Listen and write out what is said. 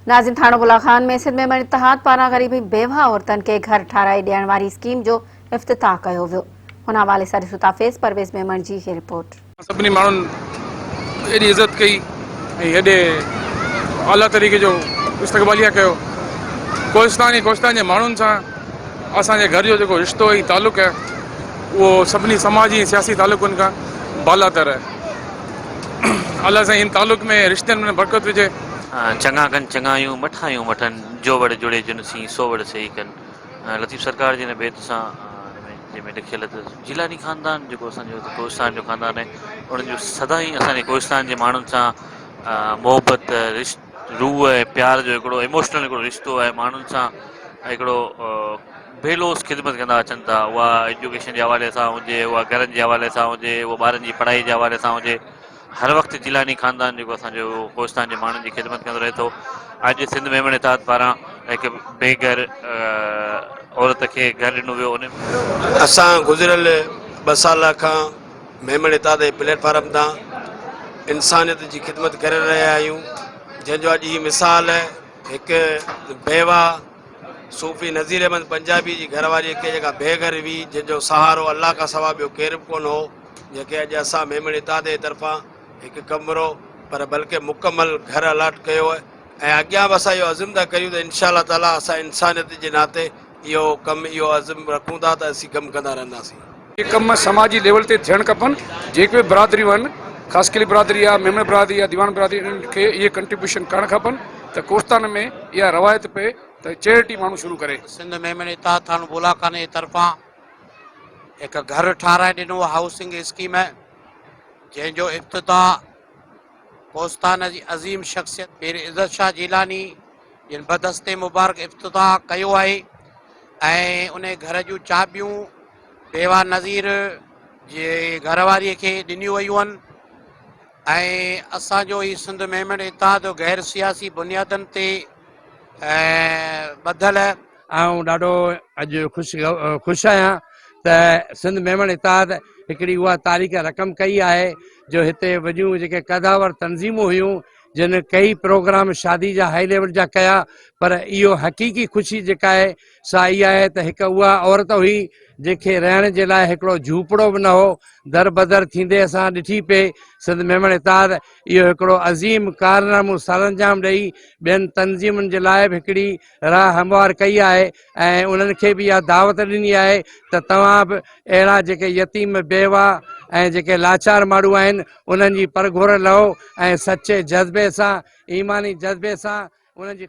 ناظم ٿاڻو بلا خان ۾ سنڌ ميمڻ اتحاد پاران غريب ۽ بيواهه عورتن کي گهر ٺاهرائي ڏيڻ واري اسڪيم جو افتتاح ڪيو ويو. هن حوالي سان ڏسون ٿا فيض پرويز ميمڻ جي هي رپورٽ. سڀني ماڻهن ايڏي عزت ڪئي ۽ ايڏي اعليٰ طريقي جو استقباليه ڪيو. ڪوهستان ۽ ڪوهستان جي ماڻهن سان اسان جي گهر جو جيڪو رشتو ۽ تعلق آهي اهو سڀني سماجي ۽ سياسي تعلقن کان بالاتر آهي. الله سائين ان تعلق ۾ رشتن ۾ برڪت وجهي. چڱا ڪن چڱايون، مٺايون مٺن، جو وڙ جڙي جن سين، سو وڙ سيئي ڪن. لطيف سرڪار جي هن بيت سان جنهن ۾ لکيل ته جيلاني خاندان جيڪو اسان جو ڪوهستان جو خاندان آهي انهن جو سدائين اسان جي ڪوهستان جي ماڻهن سان محبت روح ۽ پيار جو هڪڙو ايموشنل هڪڙو رشتو آهي ماڻهن سان هڪڙو بي لوث خدمت ڪندا اچن ٿا اها ايجوڪيشن جي حوالي سان هجي اها گهرن جي حوالي سان هجي اها ٻارن جي پڙهائي جي حوالي سان هجي هر وقت جيلاني خاندان جيڪو اسان جو ڪوهستان جي ماڻهن جي خدمت ڪندو رهي ٿو اڄ سنڌ ميمڻ اتحاد پاران هڪ بي گهر عورت کي گهر ڏنو ويو ان اسان گذريل ٻه سال کان ميمڻ اتحاد جي پليٽ فارم تان انسانيت جي خدمت ڪري رهيا آهيون جنهن جو اڄ هي مثال هڪ بيواهه صوفي نذير احمد پنجابي جي گهر واريء کي جيڪا بي گهر هئي جنهن جو سهارو الله کان سوا ٻيو ڪير به ڪونه هو جنهن کي اڄ اسان ميمڻ اتحاد جي طرفان هڪ ڪمرو پر بلڪه مڪمل گهر الاٽ ڪيو ۽ اڳيان به اسان اهو عزم ٿا ڪريون ته انشاء الله تعالي اسان انسانيت جي ناتي اهو ڪم اهو عزم رکون ٿا ته اسين ڪم ڪندا رهنداسين. اهي ڪم سماجي ليول تي ٿيڻ کپن جيڪي به برادريون آهن خاصخيلي برادري آهي ميمڻ برادري آهي ديوان برادري انهن کي اهي ڪنٽريبيوشن ڪرڻ کپن ته ڪوستان ۾ اها روايت پئي ته چيرٽي ماڻهو شروع ڪري. سنڌ ميمڻ اتحاد ٿاڻو بولاخاني جي طرفان هڪ گهر ٺاهرائي ڏنو هائوسنگ اسڪيم جنهن جو افتتاح ڪوستان جي عظيم شخصيت پير عزت شاهه جيلاني جن بدستي مبارڪ افتتاح ڪيو آهي ۽ ان گهر جون چاٻيون بيوا نظير جي گهر واري کي ڏنيون ويون آهن ۽ اسان جو هي سنڌ ميمڻ اتحاد غير سياسي بنيادن تي ٻڌل آئون ڏاڍو اڄ خوش خوش آهيان ته سنڌ ميمڻ اتحاد هڪڙي اها تاريخ رقم ڪئي آهي جو هتي وڏيون جيڪي قداور تنظيمون هيون جن ڪئي پروگرام شادي جا هائي ليول جا ڪيا پر اهو حقيقي خوشي جيڪا آهي سا اها آهي ته هڪ اها عورت هئي جنهن کي رهڻ جي لاء هڪڙو جهوپڙو به نه هو در بدر ٿيندي اسان ڏٺي پئي سنڌ ميمڻ اتحاد اهو هڪڙو عظيم ڪارنامو سرانجام ڏئي ٻين تنظيمن جي لاء به هڪڙي راهه هموار ڪئي آهي ۽ انهن کي به اها دعوت ڏني آهي ته توهان به اهڙا جيڪي يتيم بيواهه ۽ جيڪي لاچار ماڻهو آهن انهن جي پرگهور لهو ۽ سچي جذبي سان ايماني جذبي سان انهن جي.